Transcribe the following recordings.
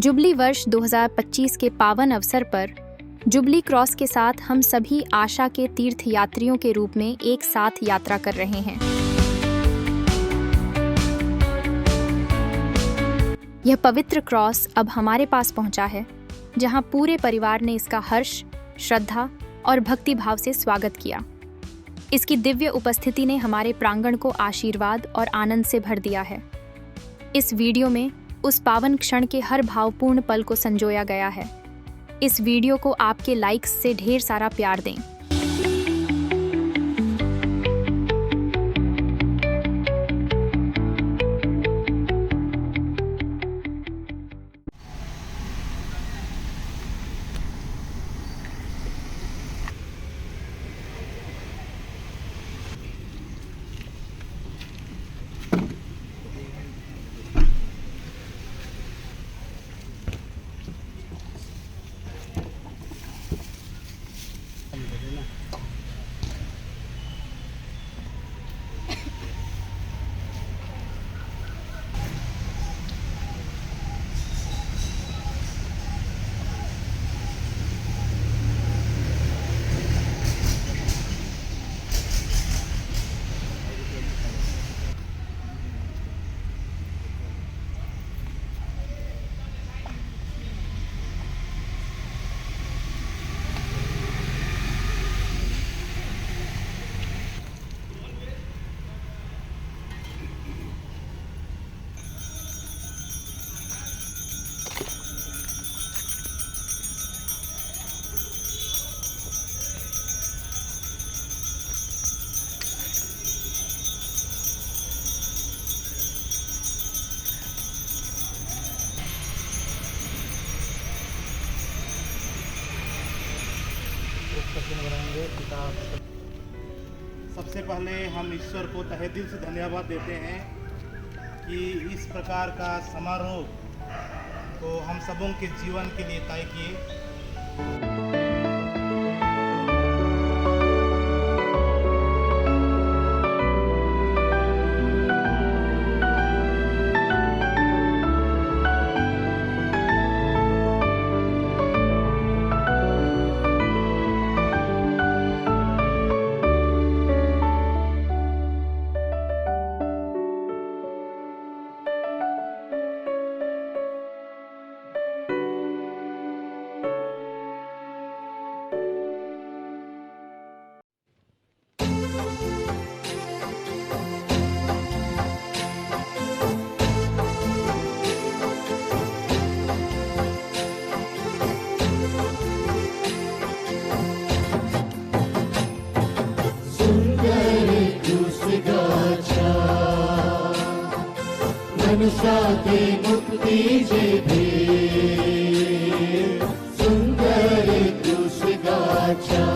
जुबली वर्ष 2025 के पावन अवसर पर जुबली क्रॉस के साथ हम सभी आशा के तीर्थ यात्रियों के रूप में एक साथ यात्रा कर रहे हैं। यह पवित्र क्रॉस अब हमारे पास पहुंचा है, जहां पूरे परिवार ने इसका हर्ष, श्रद्धा और भक्ति भाव से स्वागत किया। इसकी दिव्य उपस्थिति ने हमारे प्रांगण को आशीर्वाद और आनंद से भर दिया है। इस वीडियो में उस पावन क्षण के हर भावपूर्ण पल को संजोया गया है। इस वीडियो को आपके लाइक्स से ढेर सारा प्यार दें। सबसे पहले हम ईश्वर को तहे दिल से धन्यवाद देते हैं कि इस प्रकार का समारोह को हम सबों के जीवन के लिए तय किए। मनुष्य मुक्ति जे भेल, सुंदर क्रूस गाछा,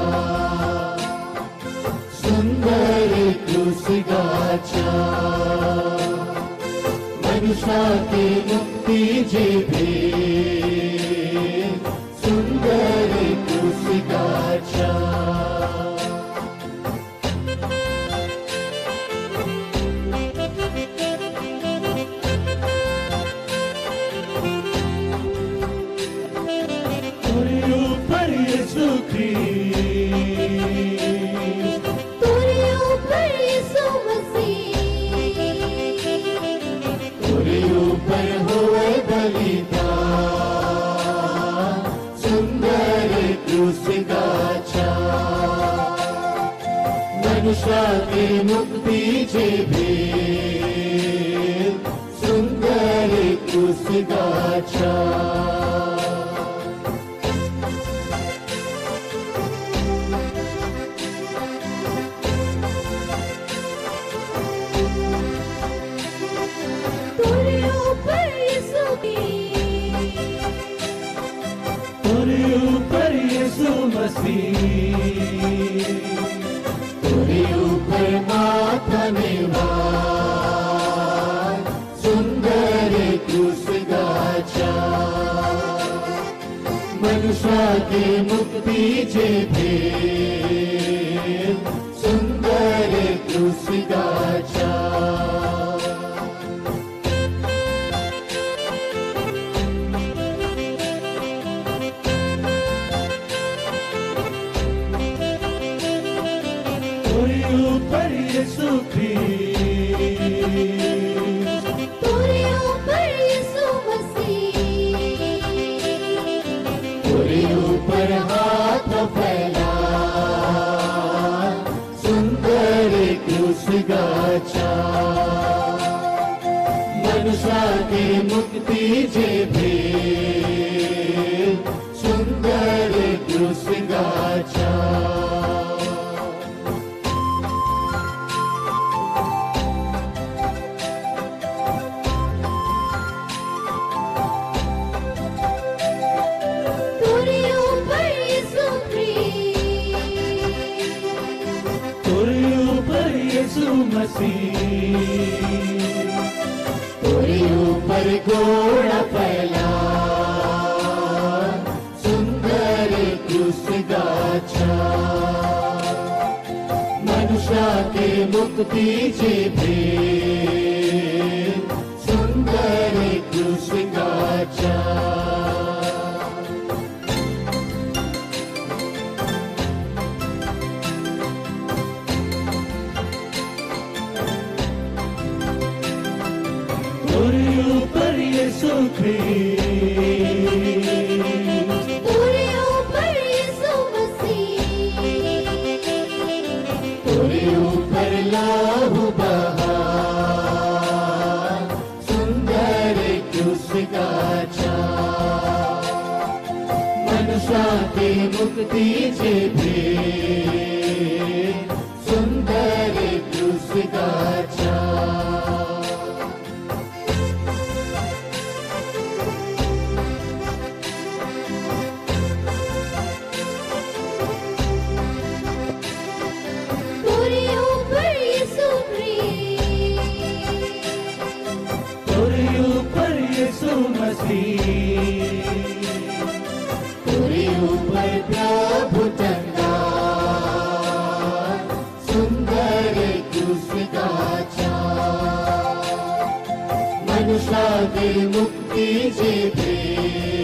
सुंदर क्रूस गाछा। मनुष्य के मुक्ति जे भेल, सुंदर क्रूस गाछा। मनुष्य के मुक्ति जे भेल, सुंदर क्रूस गाछा। तोरे ऊपर यीशु मसीह, तोरे ऊपर माथा निवार, सुंदर क्रूस गाछा। मनुष्य के मुक्ति जे भेल, सुंदर क्रूस गाछा। तोरे ऊपर यीशु ख्रीस्त, तोरे ऊपर यीशु मसीह, तोरे ऊपर हाथ फैला सुंदर क्रूस गाचा। मनुष्य के मुक्ति जे भेल सुंदर क्रूस गाचा। तोरे ऊपर यीशु ख्रीस्त, तोरे ऊपर यीशु मसीह, तोरे ऊपर गोड़ फैला सुंदर क्रूस गाचा। मनुष्य के मुक्ति जे भेल सुंदर क्रूस गाचा। तोरे ऊपर यीशु ख्रीस्त, तोरे ऊपर यीशु मसीह, तोरे ऊपर लाहू बहा सुंदर क्रूस गाचा। मनुष्य के मुक्ति जे भेल सुंदर क्रूस गाचा। तोरे ऊपर यीशु ख्रीस्त, तोरे ऊपर यीशु मसीह, तोरे ऊपर प्रभु चंगा सुंदर क्रूस गाचा। मनुष्य के मुक्ति जे भेल